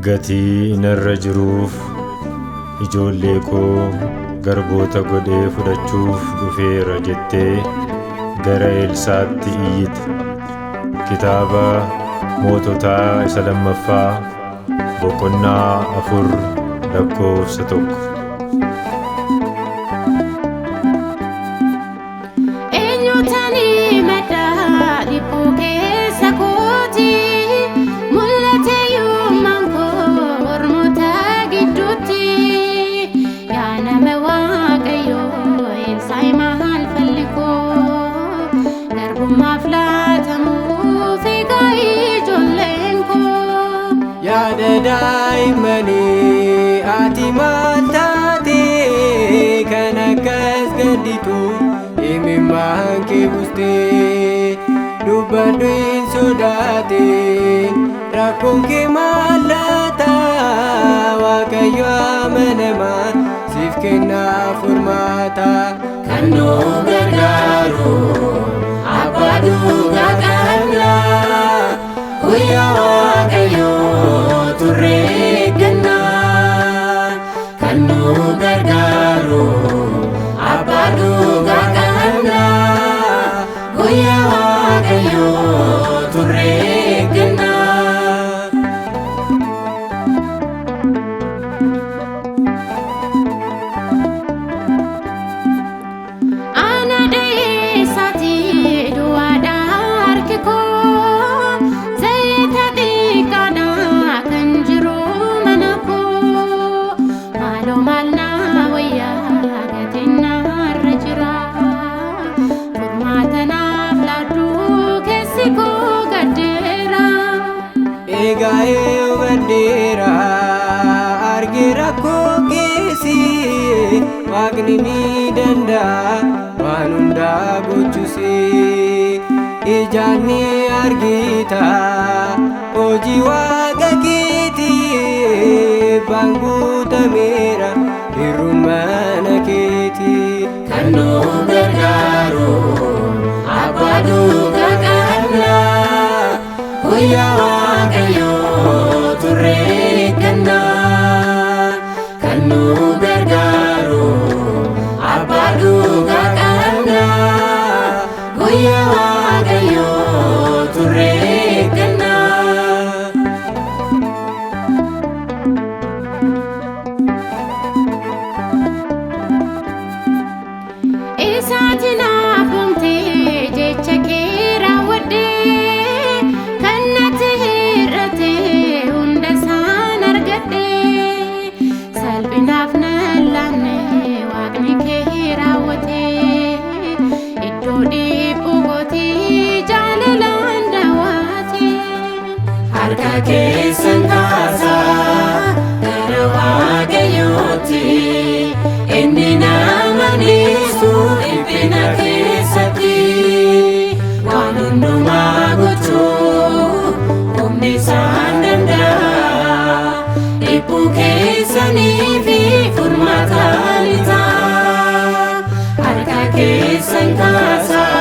Gatii narra jiruuf ijoollee koo garboota godhee fudhachuuf dhufeera jettee gara Eelsaatti iyyite. Kitaaba Moototaa isa lammaffaa boqonnaa 4 lakkoofsa 1. Eenyutanii madda dhiphuu keessa kooti mul'ate yoomman koo ormoota gidduutti yaa nama Waaqayyoo Elsaa'i maal falli koo garbummaaf laatamuuf egaa ijoolleen koo. Yaada daa'immanii ati maal taate kan akkas gadditu imimmaan kee buustee dubbadhu hin sodaatin rakkoon kee maal laata Waaqayyo amanamaa siif kennaa furmaata. Kan nu gargaaru abbaa dhugaa qabna guyyaa Waaqayyoo turre eegganna. Kan nu gargaaru abbaa dhugaa qabna guyyaa Waaqayyoo turre eegganna. Ana dheessaati duwwaadha harki koo zayita xiqqaadha kan jiru mana koo maaloo maal naa wayyaa gatiin narra jira furmaata naaf laadhu keessi koo gaddeera. Egaa hubadheera arge rakkoo keessi Waaqni ni danda'a waan hundaa gochuusi ijaan ni argita hojii waaqa keetii eebbaan guutameera hir'uun mana keetii. Kan nu gargaaru abbaa dhugaa qabna guyyaa Waaqayyoo turre eegganna. Kan nu gargaaru abbaa dhugaa qabna guyyaa Waaqayyoo turre eegganna. Isaati naaf uumtee jecha kee raawwadhee kan natti hir'ate hunda isaan argadhee salphinaaf nan laanne waaqni kee raawwate iddoo dhiphuu kootii jaalalaan daawwate. Harka keessan kaasaa gara Waaqayyootti inni nama dhiisu dhiphina keessatti waan hundumaa gochuu humni isaan danda'a dhiphuu keessanii fi furmaata ni ta'a. Harka keessan kaasaa.